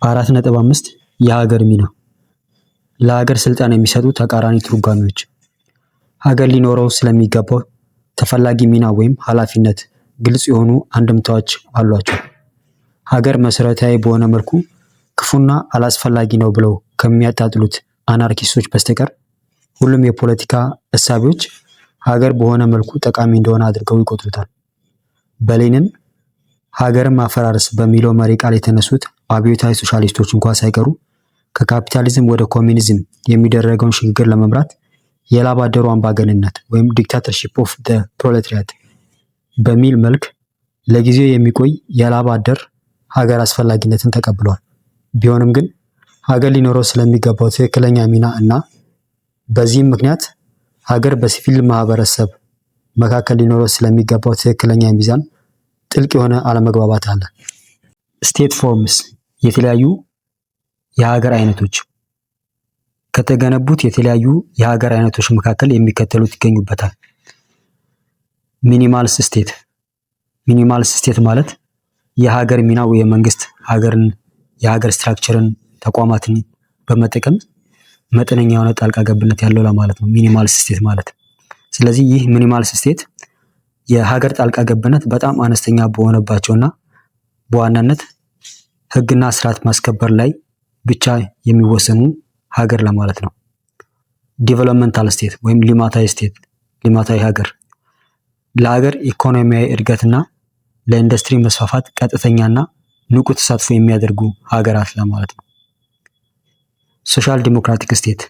4.5 የሀገር ሚና። ለሀገር ስልጣን የሚሰጡ ተቃራኒ ትርጓሜዎች። ሀገር ሊኖረው ስለሚገባው ተፈላጊ ሚና ወይም ኃላፊነት ግልጽ የሆኑ አንድምታዎች አሏቸው። ሀገር መሰረታዊ በሆነ መልኩ ክፉና አላስፈላጊ ነው ብለው ከሚያጣጥሉት አናርኪስቶች በስተቀር ሁሉም የፖለቲካ እሳቤዎች ሀገር በሆነ መልኩ ጠቃሚ እንደሆነ አድርገው ይቆጥሩታል። በሌኒን "ሀገርን ማፈራረስ" በሚለው መሪ ቃል የተነሱት አብዮታዊ ሶሻሊስቶች እንኳ ሳይቀሩ ከካፒታሊዝም ወደ ኮሚኒዝም የሚደረገውን ሽግግር ለመምራት የላብ አደሩ አምባገነንነት ወይም dictatorship of the proletariat በሚል መልክ ለጊዜው የሚቆይ የላብ አደር ሀገር አስፈላጊነትን ተቀብለዋል። ቢሆንም ግን ሀገር ሊኖረው ስለሚገባው ትክክለኛ ሚና እና በዚህም ምክንያት ሀገር በሲቪል ማህበረሰብ መካከል ሊኖረው ስለሚገባው ትክክለኛ ሚዛን ጥልቅ የሆነ አለመግባባት አለ። State forms፣ የተለያዩ የሀገር አይነቶች። ከተገነቡት የተለያዩ የሀገር አይነቶች መካከል የሚከተሉት ይገኙበታል። Minimal state። Minimal state ማለት የሀገር ሚናው የመንግስት ሀገርን የሀገር structure ን ተቋማትን በመጠቀም መጠነኛ የሆነ ጣልቃ ገብነት ያለው ለማለት ነው minimal state ማለት። ስለዚህ ይህ minimal state የሀገር ጣልቃ ገብነት በጣም አነስተኛ በሆነባቸውና በዋናነት ህግና ስርዓት ማስከበር ላይ ብቻ የሚወሰኑ ሀገር ለማለት ነው። Developmental state ወይም ልማታዊ state፣ ልማታዊ ሀገር፣ ለሀገር ኢኮኖሚያዊ እድገትና ለኢንዱስትሪ መስፋፋት ቀጥተኛና ንቁ ተሳትፎ የሚያደርጉ ሀገራት ለማለት ነው። Social democratic state፣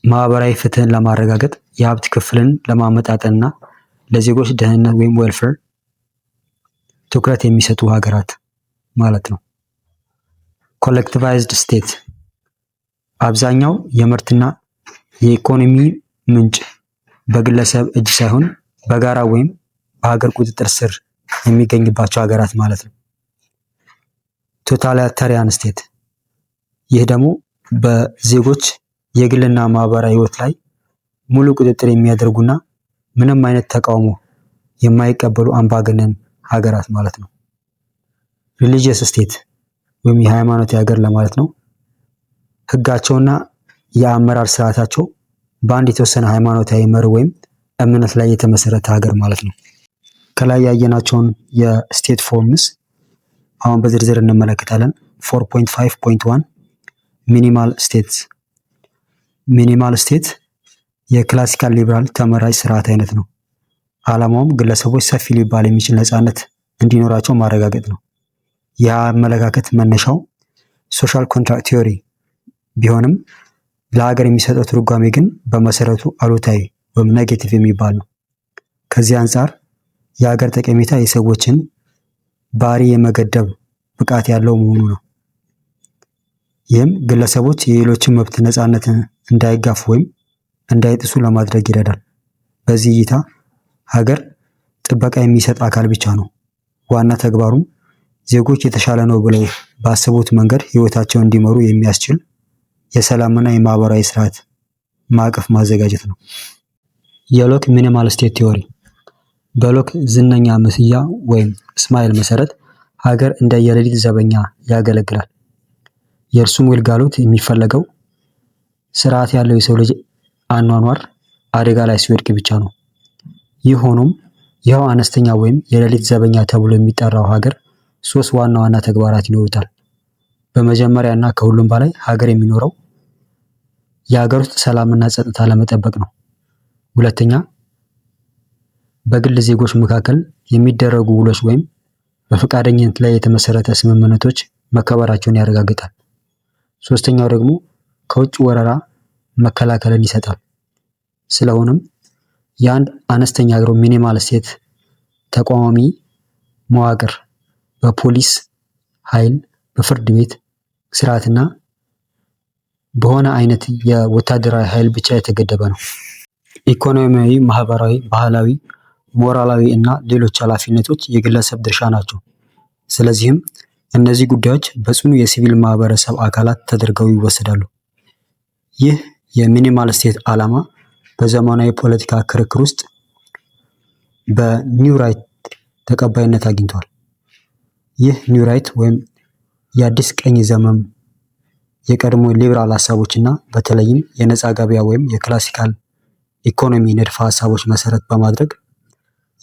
ማህበራዊ ፍትህን ለማረጋገጥ፣ የሀብት ክፍልን ለማመጣጠንና ለዜጎች ደህንነት ወይም welfare ትኩረት የሚሰጡ ሀገራት ማለት ነው። Collectivized state፣ አብዛኛው የምርትና የኢኮኖሚ ምንጭ በግለሰብ እጅ ሳይሆን በጋራ ወይም በሀገር ቁጥጥር ስር የሚገኝባቸው ሀገራት ማለት ነው። Totalitarian state፣ ይህ ደግሞ በዜጎች የግልና ማህበራዊ ህይወት ላይ ሙሉ ቁጥጥር የሚያደርጉና ምንም አይነት ተቃውሞ የማይቀበሉ አምባገነን ሀገራት ማለት ነው። Religious state ወይም የሃይማኖት ሀገር ለማለት ነው። ህጋቸውና የአመራር ስርዓታቸው በአንድ የተወሰነ ሃይማኖታዊ መርህ ወይም እምነት ላይ የተመሰረተ ሀገር ማለት ነው። ከላይ ያየናቸውን የ state forms አሁን በዝርዝር እንመለከታለን። 4.5.1 minimal states። Minimal state የ classical liberal ተመራጭ ስርዓት አይነት ነው። ዓላማውም ግለሰቦች ሰፊ ሊባል የሚችል ነፃነት እንዲኖራቸው ማረጋገጥ ነው። ይህ አመለካከት መነሻው social contract theory ቢሆንም ለሀገር የሚሰጠው ትርጓሜ ግን በመሰረቱ አሉታዊ ወይም negative የሚባል ነው። ከዚህ አንጻር የሀገር ጠቀሜታ የሰዎችን ባህሪ የመገደብ ብቃት ያለው መሆኑ ነው። ይህም ግለሰቦች የሌሎችን መብት ነፃነት እንዳይጋፉ ወይም እንዳይጥሱ ለማድረግ ይረዳል። በዚህ እይታ ሀገር ጥበቃ የሚሰጥ አካል ብቻ ነው። ዋና ተግባሩም ዜጎች የተሻለ ነው ብለው ባሰቡት መንገድ ህይወታቸውን እንዲመሩ የሚያስችል የሰላምና የማህበራዊ ስርዓት ማዕቀፍ ማዘጋጀት ነው። የሎክ minimal state theory። በሎክ ዝነኛ ምስያ ወይም smile መሰረት ሀገር እንደ የሌሊት ዘበኛ ያገለግላል። የእርሱም ግልጋሎት የሚፈለገው ስርዓት ያለው የሰው ልጅ አኗኗር አደጋ ላይ ሲወድቅ ብቻ ነው። ይህ ሆኖም ይኸው አነስተኛ ወይም የሌሊት ዘበኛ ተብሎ የሚጠራው ሀገር ሶስት ዋና ዋና ተግባራት ይኖሩታል። በመጀመሪያ እና ከሁሉም በላይ ሀገር የሚኖረው የሀገር ውስጥ ሰላምና ጸጥታ ለመጠበቅ ነው። ሁለተኛ፣ በግል ዜጎች መካከል የሚደረጉ ውሎች ወይም በፈቃደኝነት ላይ የተመሰረተ ስምምነቶች መከበራቸውን ያረጋግጣል። ሶስተኛው ደግሞ ከውጭ ወረራ መከላከልን ይሰጣል። ስለሆነም የአንድ አነስተኛ ሀገር minimal state ተቋማዊ መዋቅር በፖሊስ ኃይል፣ በፍርድ ቤት ስርዓትና በሆነ አይነት የወታደራዊ ኃይል ብቻ የተገደበ ነው። ኢኮኖሚያዊ፣ ማህበራዊ፣ ባህላዊ፣ ሞራላዊ እና ሌሎች ኃላፊነቶች የግለሰብ ድርሻ ናቸው። ስለዚህም እነዚህ ጉዳዮች በጽኑ የሲቪል ማህበረሰብ አካላት ተደርገው ይወሰዳሉ። ይህ የ minimal state ዓላማ በዘመናዊ ፖለቲካ ክርክር ውስጥ በ New Right ተቀባይነት አግኝቷል። ይህ New Right ወይም የአዲስ ቀኝ ዘመም የቀድሞ ሊበራል ሀሳቦችና በተለይም የነፃ ገበያ ወይም የ classical ኢኮኖሚ ንድፈ ሀሳቦች መሰረት በማድረግ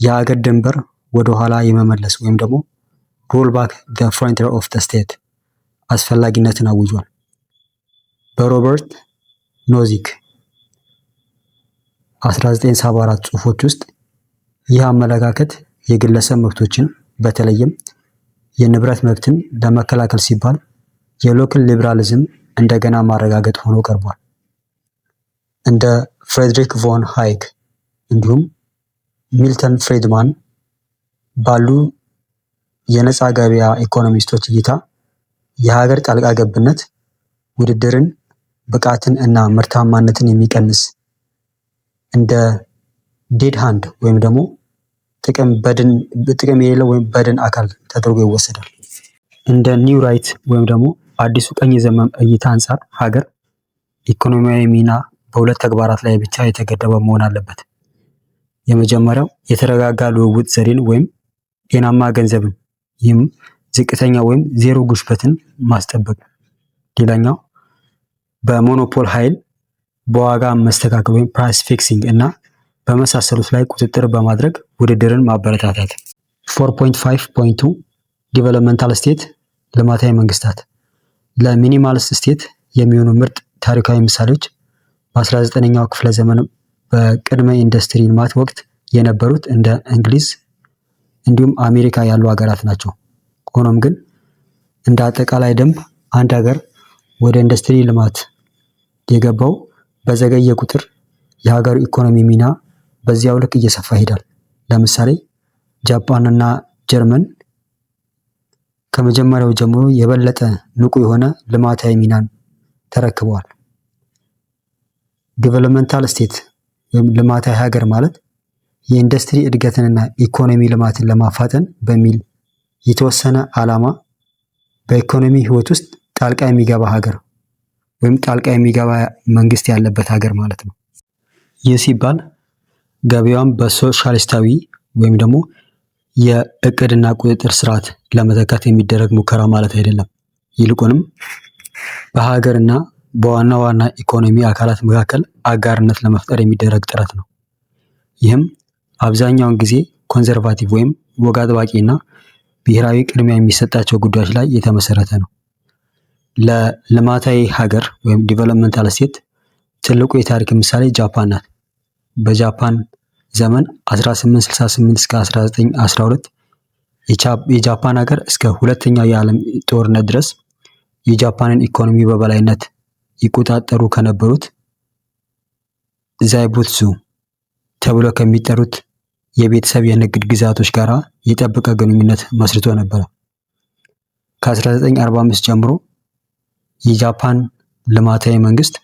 የሀገር ድንበር ወደ ኋላ የመመለስ ወይም ደግሞ roll back the frontier of the state አስፈላጊነትን አውጇል። በሮበርት ኖዚክ 1974 ጽሑፎች ውስጥ ይህ አመለካከት የግለሰብ መብቶችን፣ በተለይም የንብረት መብትን ለመከላከል ሲባል የሎክን ሊበራሊዝም እንደገና ማረጋገጥ ሆኖ ቀርቧል። እንደ ፍሬድሪክ ቮን ሃይክ እንዲሁም ሚልተን ፍሪድማን ባሉ የነፃ ገበያ ኢኮኖሚስቶች እይታ የሀገር ጣልቃ ገብነት ውድድርን፣ ብቃትን እና ምርታማነትን የሚቀንስ እንደ dead hand ወይም ደግሞ ጥቅም የሌለው ወይም በድን አካል ተደርጎ ይወሰዳል። እንደ New Right ወይም ደግሞ አዲሱ ቀኝ ዘመም እይታ አንጻር ሀገር ኢኮኖሚያዊ ሚና በሁለት ተግባራት ላይ ብቻ የተገደበ መሆን አለበት። የመጀመሪያው የተረጋጋ ልውውጥ ዘዴን ወይም ጤናማ ገንዘብን፣ ይህም ዝቅተኛ ወይም ዜሮ ግሽበትን ማስጠበቅ። ሌላኛው በ monopoly ኃይል በዋጋ መስተካከል ወይም price fixing እና በመሳሰሉት ላይ ቁጥጥር በማድረግ ውድድርን ማበረታታት። 4.5.2 Developmental state፣ ልማታዊ መንግስታት። ለ minimalist state የሚሆኑ ምርጥ ታሪካዊ ምሳሌዎች በ19ኛው ክፍለ ዘመን በቅድመ ኢንዱስትሪ ልማት ወቅት የነበሩት እንደ እንግሊዝ እንዲሁም አሜሪካ ያሉ ሀገራት ናቸው። ሆኖም ግን እንደ አጠቃላይ ደንብ አንድ ሀገር ወደ ኢንዱስትሪ ልማት የገባው በዘገየ ቁጥር የሀገሩ ኢኮኖሚ ሚና በዚያው ልክ እየሰፋ ይሄዳል። ለምሳሌ ጃፓን እና ጀርመን ከመጀመሪያው ጀምሮ የበለጠ ንቁ የሆነ ልማታዊ ሚናን ተረክበዋል። Developmental state ወይም ልማታዊ ሀገር ማለት የኢንዱስትሪ እድገትንና ኢኮኖሚ ልማትን ለማፋጠን በሚል የተወሰነ ዓላማ በኢኮኖሚ ህይወት ውስጥ ጣልቃ የሚገባ ሀገር ወይም ጣልቃ የሚገባ መንግስት ያለበት ሀገር ማለት ነው። ይህ ሲባል ገበያውን በሶሻሊስታዊ ወይም ደግሞ የእቅድና ቁጥጥር ስርዓት ለመተካት የሚደረግ ሙከራ ማለት አይደለም። ይልቁንም በሀገርና በዋና ዋና ኢኮኖሚ አካላት መካከል አጋርነት ለመፍጠር የሚደረግ ጥረት ነው። ይህም አብዛኛውን ጊዜ conservative ወይም ወግ አጥባቂ እና ብሔራዊ ቅድሚያ የሚሰጣቸው ጉዳዮች ላይ የተመሰረተ ነው። ለልማታዊ ሀገር ወይም developmental state ትልቁ የታሪክ ምሳሌ ጃፓን ናት። በጃፓን ዘመን 1868 እስከ 1912 የጃፓን ሀገር እስከ ሁለተኛው የዓለም ጦርነት ድረስ የጃፓንን ኢኮኖሚ በበላይነት ይቆጣጠሩ ከነበሩት ዛይቡትሱ ተብሎ ከሚጠሩት የቤተሰብ የንግድ ግዛቶች ጋር የጠበቀ ግንኙነት መስርቶ ነበር። ከ1945 ጀምሮ የጃፓን ልማታዊ መንግስት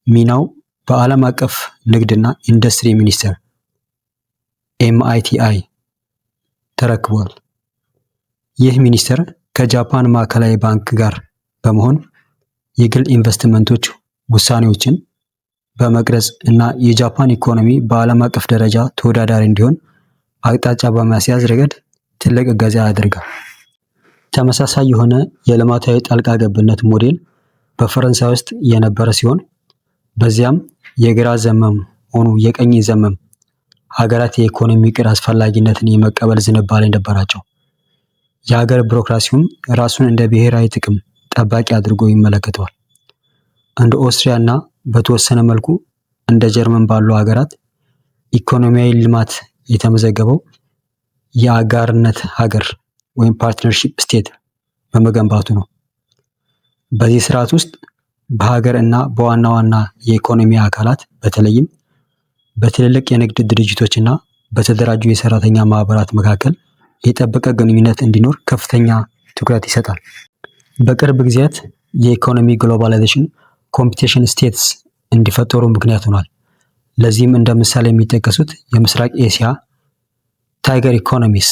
ሚናው በዓለም አቀፍ ንግድና ኢንዱስትሪ ሚኒስቴር MITI ተረክቧል። ይህ ሚኒስቴር ከጃፓን ማዕከላዊ ባንክ ጋር በመሆን የግል ኢንቨስትመንቶች ውሳኔዎችን በመቅረጽ እና የጃፓን ኢኮኖሚ በዓለም አቀፍ ደረጃ ተወዳዳሪ እንዲሆን አቅጣጫ በማስያዝ ረገድ ትልቅ እገዛ ያደርጋል። ተመሳሳይ የሆነ የልማታዊ ጣልቃ ገብነት ሞዴል በፈረንሳይ ውስጥ የነበረ ሲሆን በዚያም የግራ ዘመም ሆኑ የቀኝ ዘመም ሀገራት የኢኮኖሚ እቅድ አስፈላጊነትን የመቀበል ዝንባሌ ነበራቸው። የሀገር ቢሮክራሲውም ራሱን እንደ ብሔራዊ ጥቅም ጠባቂ አድርጎ ይመለከተዋል። እንደ ኦስትሪያ እና በተወሰነ መልኩ እንደ ጀርመን ባሉ ሀገራት ኢኮኖሚያዊ ልማት የተመዘገበው የአጋርነት ሀገር ወይም partnership state በመገንባቱ ነው። በዚህ ስርዓት ውስጥ በሀገር እና በዋና ዋና የኢኮኖሚ አካላት፣ በተለይም በትልልቅ የንግድ ድርጅቶች እና በተደራጁ የሰራተኛ ማህበራት መካከል የጠበቀ ግንኙነት እንዲኖር ከፍተኛ ትኩረት ይሰጣል። በቅርብ ጊዜያት የኢኮኖሚ globalization competition states እንዲፈጠሩ ምክንያት ሆኗል። ለዚህም እንደ ምሳሌ የሚጠቀሱት የምስራቅ ኤስያ tiger economies፣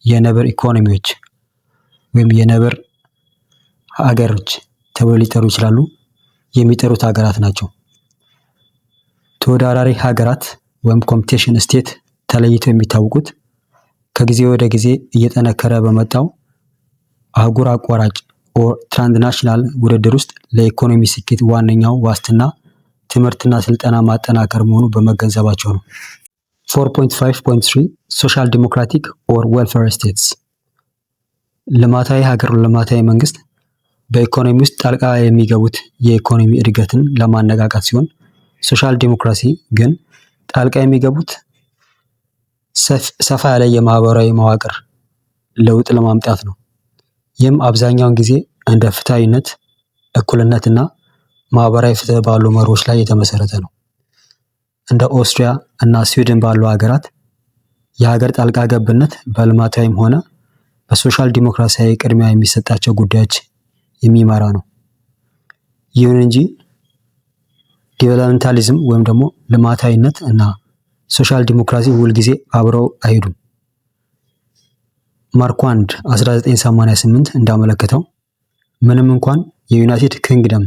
የነብር ኢኮኖሚዎች ወይም የነብር ሀገሮች ተብሎ ሊጠሩ ይችላሉ፣ የሚጠሩት ሀገራት ናቸው። ተወዳዳሪ ሀገራት ወይም competition state ተለይተው የሚታወቁት ከጊዜ ወደ ጊዜ እየጠነከረ በመጣው አህጉር አቋራጭ or transnational ውድድር ውስጥ ለኢኮኖሚ ስኬት ዋነኛው ዋስትና ትምህርትና ስልጠና ማጠናከር መሆኑ በመገንዘባቸው ነው። 4.5.3 Social democratic or welfare states። ልማታዊ ሀገር፣ ልማታዊ መንግስት በኢኮኖሚ ውስጥ ጣልቃ የሚገቡት የኢኮኖሚ እድገትን ለማነቃቃት ሲሆን social democracy ግን ጣልቃ የሚገቡት ሰፋ ያለ የማህበራዊ መዋቅር ለውጥ ለማምጣት ነው። ይህም አብዛኛውን ጊዜ እንደ ፍትሃዊነት፣ እኩልነት እና ማህበራዊ ፍትህ ባሉ መርሆች ላይ የተመሰረተ ነው። እንደ ኦስትሪያ እና ስዊድን ባሉ ሀገራት የሀገር ጣልቃ ገብነት በልማታዊም ሆነ በ social ዲሞክራሲያዊ ቅድሚያ የሚሰጣቸው ጉዳዮች የሚመራ ነው። ይሁን እንጂ developmentalism ወይም ደግሞ ልማታዊነት እና social democracy ሁልጊዜ አብረው አይሄዱም። ማርኳንድ 1988 እንዳመለከተው ምንም እንኳን የዩናይትድ ኪንግደም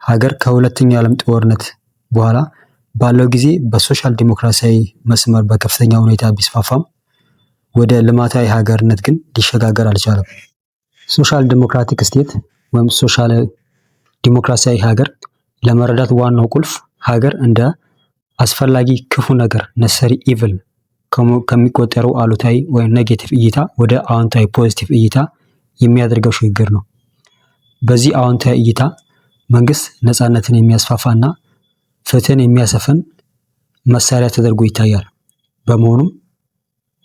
ሀገር ከሁለተኛው የዓለም ጦርነት በኋላ ባለው ጊዜ በ social ዲሞክራሲያዊ መስመር በከፍተኛ ሁኔታ ቢስፋፋም ወደ ልማታዊ ሀገርነት ግን ሊሸጋገር አልቻለም። Social democratic state ወይም social ዲሞክራሲያዊ ሀገር ለመረዳት ዋናው ቁልፍ ሀገር እንደ አስፈላጊ ክፉ ነገር፣ necessary evil፣ ከሚቆጠረው አሉታዊ ወይም negative እይታ ወደ አዎንታዊ፣ positive እይታ የሚያደርገው ሽግግር ነው። በዚህ አዎንታዊ እይታ መንግስት ነፃነትን የሚያስፋፋና ፍትህን የሚያሰፍን መሳሪያ ተደርጎ ይታያል። በመሆኑም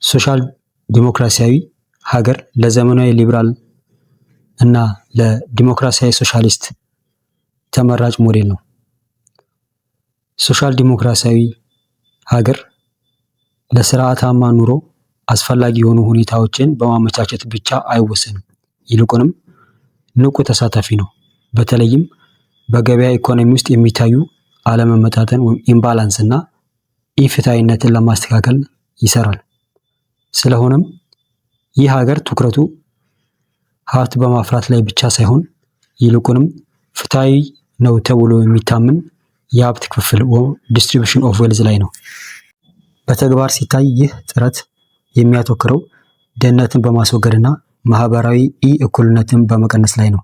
social ዲሞክራሲያዊ ሀገር ለዘመናዊ ሊበራል እና ለዲሞክራሲያዊ ሶሻሊስት ተመራጭ ሞዴል ነው። Social ዲሞክራሲያዊ ሀገር ለስርዓታማ ኑሮ አስፈላጊ የሆኑ ሁኔታዎችን በማመቻቸት ብቻ አይወሰንም። ይልቁንም ንቁ ተሳታፊ ነው። በተለይም በገበያ ኢኮኖሚ ውስጥ የሚታዩ አለመመጣጠን ወይም imbalance እና ኢፍትሐዊነትን ለማስተካከል ይሰራል። ስለሆነም ይህ ሀገር ትኩረቱ ሀብት በማፍራት ላይ ብቻ ሳይሆን ይልቁንም ፍትሐዊ ነው ተብሎ የሚታመን የሀብት ክፍፍል፣ distribution of wealth ላይ ነው። በተግባር ሲታይ ይህ ጥረት የሚያተኩረው ድህነትን በማስወገድና ማህበራዊ ኢ እኩልነትን በመቀነስ ላይ ነው።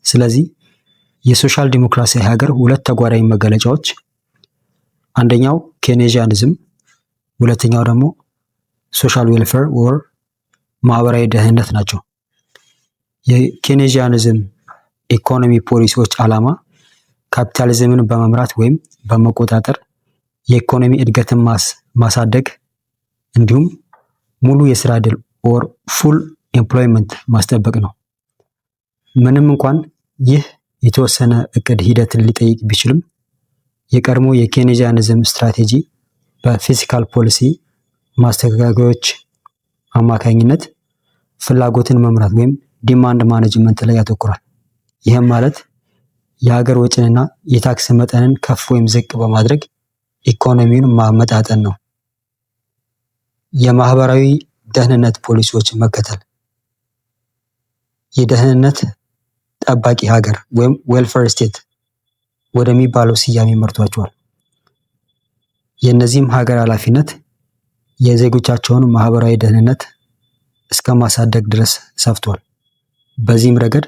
ስለዚህ የ social ዲሞክራሲያዊ ሀገር ሁለት ተጓዳኝ መገለጫዎች አንደኛው Keynesianism፣ ሁለተኛው ደግሞ social welfare or ማህበራዊ ደህንነት ናቸው። የ Keynesianism ኢኮኖሚ ፖሊሲዎች ዓላማ ካፒታሊዝምን በመምራት ወይም በመቆጣጠር የኢኮኖሚ እድገትን ማሳደግ እንዲሁም ሙሉ የስራ ዕድል or full employment ማስጠበቅ ነው። ምንም እንኳን ይህ የተወሰነ እቅድ ሂደትን ሊጠይቅ ቢችልም የቀድሞ የ Keynesianism ስትራቴጂ በ fiscal policy ማስተካከያዎች አማካኝነት ፍላጎትን መምራት ወይም demand management ላይ ያተኩራል። ይህም ማለት የሀገር ወጪንና የታክስ መጠንን ከፍ ወይም ዝቅ በማድረግ ኢኮኖሚውን ማመጣጠን ነው። የማህበራዊ ደህንነት ፖሊሲዎችን መከተል የደህንነት ጠባቂ ሀገር ወይም welfare state ወደሚባለው ስያሜ መርቷቸዋል። የእነዚህም ሀገር ኃላፊነት የዜጎቻቸውን ማህበራዊ ደህንነት እስከ ማሳደግ ድረስ ሰፍቷል። በዚህም ረገድ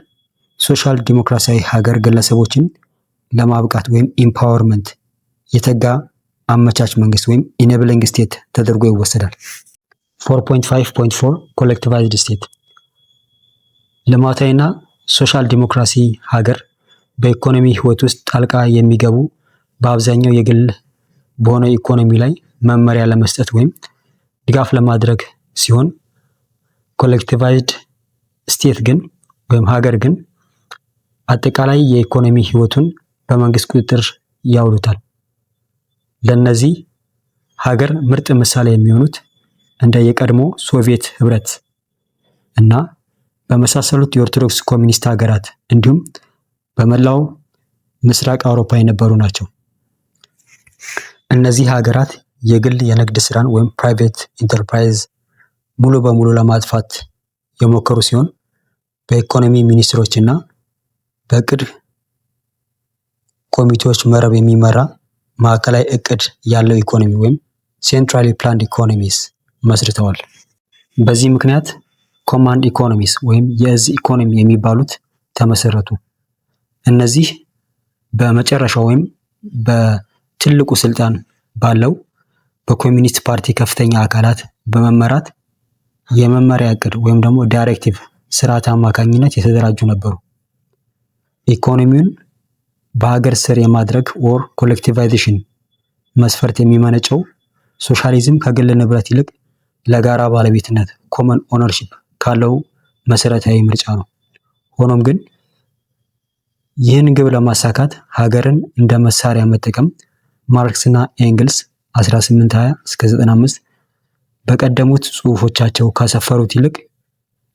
social ዲሞክራሲያዊ ሀገር ግለሰቦችን ለማብቃት ወይም empowerment የተጋ አመቻች መንግስት ወይም enabling state ተደርጎ ይወሰዳል። 4.5.4 Collectivized state። ልማታዊና social democracy ሀገር በኢኮኖሚ ህይወት ውስጥ ጣልቃ የሚገቡ በአብዛኛው የግል በሆነ ኢኮኖሚ ላይ መመሪያ ለመስጠት ወይም ድጋፍ ለማድረግ ሲሆን collectivized state ግን ወይም ሀገር ግን አጠቃላይ የኢኮኖሚ ህይወቱን በመንግስት ቁጥጥር ያውሉታል። ለነዚህ ሀገር ምርጥ ምሳሌ የሚሆኑት እንደ የቀድሞ ሶቪየት ህብረት እና በመሳሰሉት የኦርቶዶክስ ኮሚኒስት ሀገራት እንዲሁም በመላው ምስራቅ አውሮፓ የነበሩ ናቸው። እነዚህ ሀገራት የግል የንግድ ስራን ወይም private enterprise ሙሉ በሙሉ ለማጥፋት የሞከሩ ሲሆን በኢኮኖሚ ሚኒስትሮች እና በእቅድ ኮሚቴዎች መረብ የሚመራ ማዕከላዊ እቅድ ያለው ኢኮኖሚ ወይም centrally planned economies መስርተዋል። በዚህ ምክንያት command economies ወይም የእዝ ኢኮኖሚ የሚባሉት ተመሰረቱ። እነዚህ በመጨረሻው ወይም በትልቁ ስልጣን ባለው በኮሚኒስት ፓርቲ ከፍተኛ አካላት በመመራት የመመሪያ እቅድ ወይም ደግሞ directive ስርዓት አማካኝነት የተደራጁ ነበሩ። ኢኮኖሚውን በሀገር ስር የማድረግ or collectivization መስፈርት የሚመነጨው ሶሻሊዝም ከግል ንብረት ይልቅ ለጋራ ባለቤትነት common ownership ካለው መሰረታዊ ምርጫ ነው። ሆኖም ግን ይህን ግብ ለማሳካት ሀገርን እንደ መሳሪያ መጠቀም ማርክስና ኤንግልስ 1820 እስከ 95 በቀደሙት ጽሑፎቻቸው ካሰፈሩት ይልቅ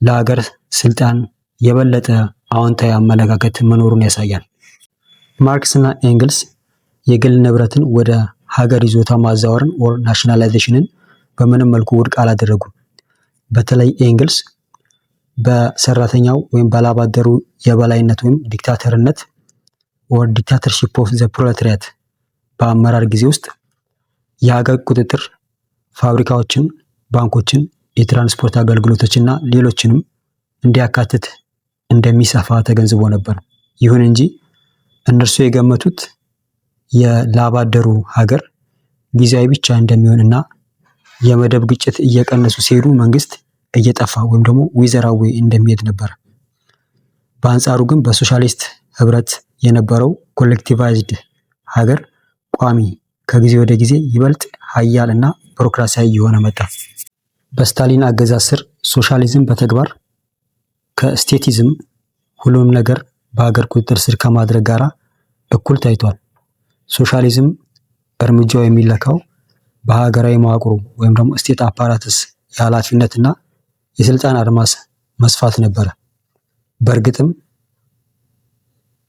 ለሀገር ስልጣን የበለጠ አዎንታዊ አመለካከት መኖሩን ያሳያል። ማርክስና ኤንግልስ የግል ንብረትን ወደ ሀገር ይዞታ ማዛወርን or nationalization ን በምንም መልኩ ውድቅ አላደረጉም። በተለይ ኤንግልስ በሰራተኛው ወይም በላብአደሩ የበላይነት ወይም ዲክታተርነት or dictatorship of the proletariat በአመራር ጊዜ ውስጥ የሀገር ቁጥጥር ፋብሪካዎችን፣ ባንኮችን፣ የትራንስፖርት አገልግሎቶችና ሌሎችንም እንዲያካትት እንደሚሰፋ ተገንዝቦ ነበር። ይሁን እንጂ እነርሱ የገመቱት የላብአደሩ ሀገር ጊዜያዊ ብቻ እንደሚሆን እና የመደብ ግጭት እየቀነሱ ሲሄዱ መንግስት እየጠፋ ወይም ደግሞ wither away እንደሚሄድ ነበር። በአንጻሩ ግን በሶሻሊስት ህብረት የነበረው collectivized ሀገር ቋሚ ከጊዜ ወደ ጊዜ ይበልጥ ሀያል እና ቢሮክራሲያዊ እየሆነ መጣ። በስታሊን አገዛዝ ስር ሶሻሊዝም በተግባር ከ statism ሁሉንም ነገር በሀገር ቁጥጥር ስር ከማድረግ ጋር እኩል ታይቷል። ሶሻሊዝም እርምጃው የሚለካው በሀገራዊ መዋቅሩ ወይም ደግሞ state apparatus የኃላፊነትና የስልጣን አድማስ መስፋት ነበረ። በእርግጥም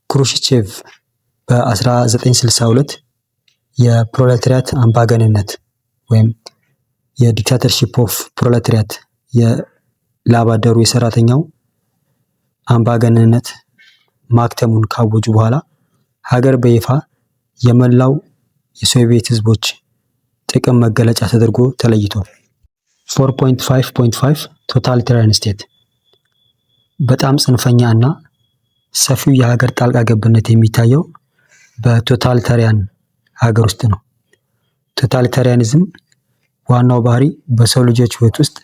ክሩሽቼቭ በ1962 የፕሮሌታሪያት አምባገነንነት ወይም የ dictatorship of proletariat የላብአደሩ የሰራተኛው አምባገነንነት ማክተሙን ካወጁ በኋላ ሀገር በይፋ የመላው የሶቪየት ህዝቦች ጥቅም መገለጫ ተደርጎ ተለይቷል። 4.5.5 totalitarian state። በጣም ጽንፈኛ እና ሰፊው የሀገር ጣልቃ ገብነት የሚታየው በ totalitarian ሀገር ውስጥ ነው። Totalitarianism ዋናው ባህሪ በሰው ልጆች ህይወት ውስጥ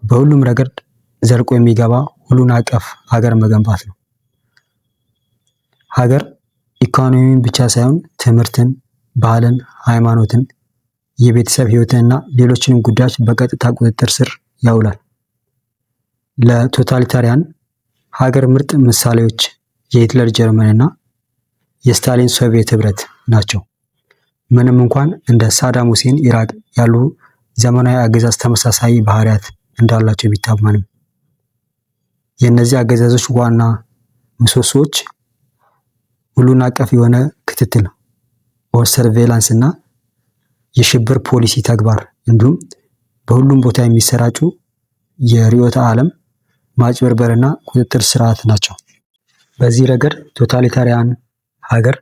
በሁሉም ረገድ ዘልቆ የሚገባ ሁሉን አቀፍ ሀገር መገንባት ነው። ሀገር ኢኮኖሚን ብቻ ሳይሆን ትምህርትን፣ ባህልን፣ ሃይማኖትን፣ የቤተሰብ ህይወትን እና ሌሎችንም ጉዳዮች በቀጥታ ቁጥጥር ስር ያውላል። ለ totalitarian ሀገር ምርጥ ምሳሌዎች የሂትለር ጀርመን እና የስታሊን ሶቪየት ህብረት ናቸው። ምንም እንኳን እንደ ሳዳም ሁሴን ኢራቅ ያሉ ዘመናዊ አገዛዝ ተመሳሳይ ባህሪያት እንዳላቸው ቢታመንም፣ የእነዚህ አገዛዞች ዋና ምሰሶዎች ሁሉን አቀፍ የሆነ ክትትል or surveillance እና የሽብር ፖሊሲ ተግባር እንዲሁም በሁሉም ቦታ የሚሰራጩ የርዕዮተ ዓለም ማጭበርበርና ቁጥጥር ስርዓት ናቸው። በዚህ ረገድ totalitarian ሀገር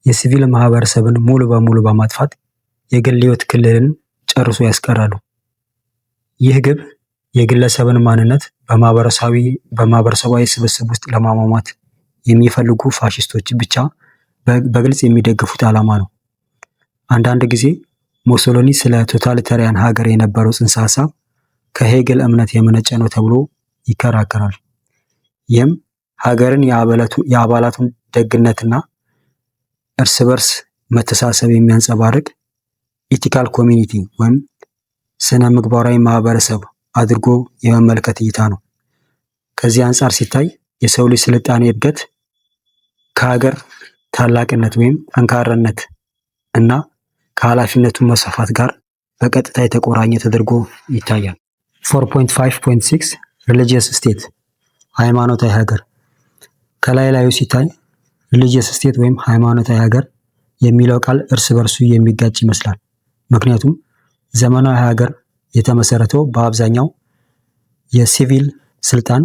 የሲቪል ማህበረሰብን ሙሉ በሙሉ በማጥፋት የግል ህይወት ክልልን ጨርሶ ያስቀራሉ። ይህ ግብ የግለሰብን ማንነት በማህበረሰባዊ ስብስብ ውስጥ ለማሟሟት የሚፈልጉ ፋሽስቶች ብቻ በግልጽ የሚደግፉት ዓላማ ነው። አንዳንድ ጊዜ ሞሶሎኒ ስለ totalitarian ሀገር የነበረው ጽንሰ ሀሳብ ከሄግል እምነት የመነጨ ነው ተብሎ ይከራከራል። ይህም ሀገርን የአባላቱን ደግነትና እርስ በርስ መተሳሰብ የሚያንጸባርቅ ethical community ወይም ስነ ምግባራዊ ማህበረሰብ አድርጎ የመመልከት እይታ ነው። ከዚህ አንጻር ሲታይ የሰው ልጅ ስልጣኔ እድገት ከሀገር ታላቅነት ወይም ጠንካራነት እና ከኃላፊነቱ መስፋፋት ጋር በቀጥታ የተቆራኘ ተደርጎ ይታያል። 4.5.6 religious state፣ ሃይማኖታዊ ሀገር። ከላይ ላዩ ሲታይ religious state ወይም ሃይማኖታዊ ሀገር የሚለው ቃል እርስ በርሱ የሚጋጭ ይመስላል። ምክንያቱም ዘመናዊ ሀገር የተመሰረተው በአብዛኛው የሲቪል ስልጣን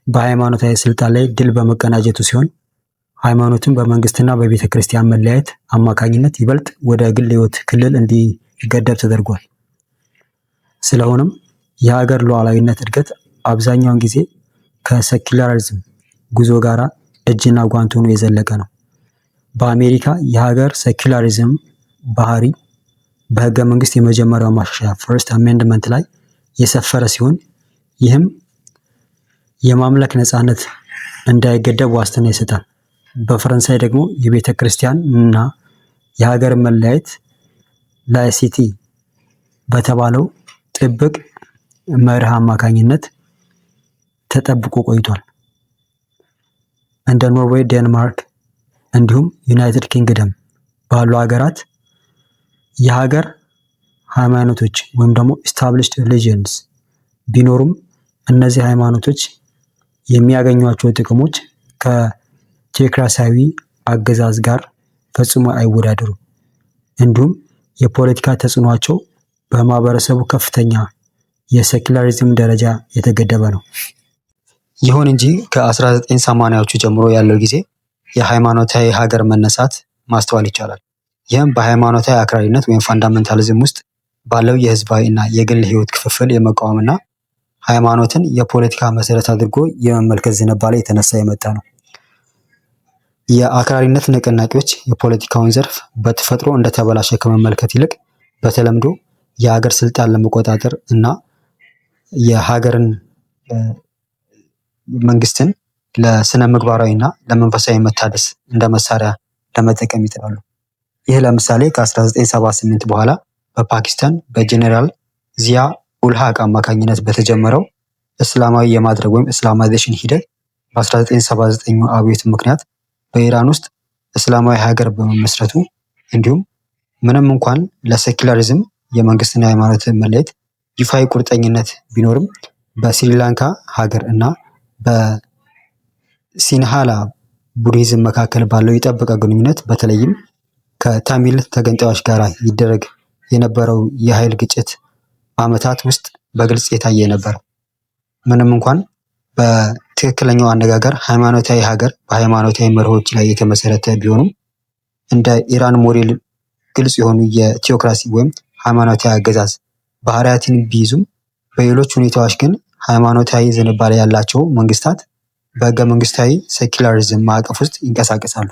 በሃይማኖታዊ ስልጣን ላይ ድል በመቀዳጀቱ ሲሆን ሃይማኖትን በመንግስትና በቤተ ክርስቲያን መለያየት አማካኝነት ይበልጥ ወደ ግል ህይወት ክልል እንዲገደብ ተደርጓል። ስለሆነም የሀገር ሉዓላዊነት እድገት አብዛኛውን ጊዜ ከ secularism ጉዞ ጋር እጅ ለእጅ ተያይዞ ታይቷል። እጅና ጓንት ሆኖ የዘለቀ ነው። በአሜሪካ የሀገር secularism ባህሪ በህገ መንግስት የመጀመሪያው ማሻሻያ First Amendment ላይ የሰፈረ ሲሆን፣ ይህም የማምለክ ነጻነት እንዳይገደብ ዋስትና ይሰጣል። በፈረንሳይ ደግሞ የቤተ ክርስቲያን እና የሀገር መለያየት laïcité በተባለው ጥብቅ መርህ አማካኝነት ተጠብቆ ቆይቷል። እንደ ኖርዌይ፣ ዴንማርክ እንዲሁም ዩናይትድ ኪንግደም ባሉ ሀገራት የሀገር ሃይማኖቶች ወይም ደግሞ established religions ቢኖሩም፣ እነዚህ ሃይማኖቶች የሚያገኟቸው ጥቅሞች ከቴዎክራሲያዊ አገዛዝ ጋር ፈጽሞ አይወዳደሩም። እንዲሁም የፖለቲካ ተጽዕኗቸው በማህበረሰቡ ከፍተኛ የ secularism ደረጃ የተገደበ ነው። ይሁን እንጂ ከ1980ዎቹ ጀምሮ ያለው ጊዜ የሃይማኖታዊ ሀገር መነሳት ማስተዋል ይቻላል። ይህም በሃይማኖታዊ አክራሪነት ወይም fundamentalism ውስጥ ባለው የህዝባዊ እና የግል ህይወት ክፍፍል የመቃወምና ሃይማኖትን የፖለቲካ መሰረት አድርጎ የመመልከት ዝንባሌ የተነሳ የመጣ ነው። የአክራሪነት ንቅናቄዎች የፖለቲካውን ዘርፍ በተፈጥሮ እንደተበላሸ ከመመልከት ይልቅ፣ በተለምዶ የሀገር ስልጣን ለመቆጣጠር እና የሀገርን መንግስትን ለስነ ምግባራዊ እና ለመንፈሳዊ መታደስ እንደ መሳሪያ ለመጠቀም ይጥራሉ። ይህ ለምሳሌ ከ1978 በኋላ በፓኪስታን በጀኔራል ዚያ ኡልሃቅ አማካኝነት በተጀመረው እስላማዊ የማድረግ ወይም Islamization ሂደት፣ በ1979 አብዮት ምክንያት በኢራን ውስጥ እስላማዊ ሀገር በመመስረቱ፣ እንዲሁም ምንም እንኳን ለ secularism የመንግስትና ሃይማኖት መለየት ይፋዊ ቁርጠኝነት ቢኖርም፣ በስሪላንካ ሀገር እና በሲንሃላ ቡድሂዝም መካከል ባለው የጠበቀ ግንኙነት፣ በተለይም ከታሚል ተገንጣዮች ጋር ይደረግ የነበረው የኃይል ግጭት ዓመታት ውስጥ በግልጽ የታየ ነበር። ምንም እንኳን በትክክለኛው አነጋገር ሃይማኖታዊ ሀገር በሃይማኖታዊ መርሆች ላይ የተመሰረተ ቢሆኑም፣ እንደ ኢራን ሞዴል ግልጽ የሆኑ የ theocracy ወይም ሃይማኖታዊ አገዛዝ ባህሪያትን ቢይዙም፣ በሌሎች ሁኔታዎች ግን ሃይማኖታዊ ዝንባሌ ያላቸው መንግስታት በህገ መንግስታዊ secularism ማዕቀፍ ውስጥ ይንቀሳቀሳሉ።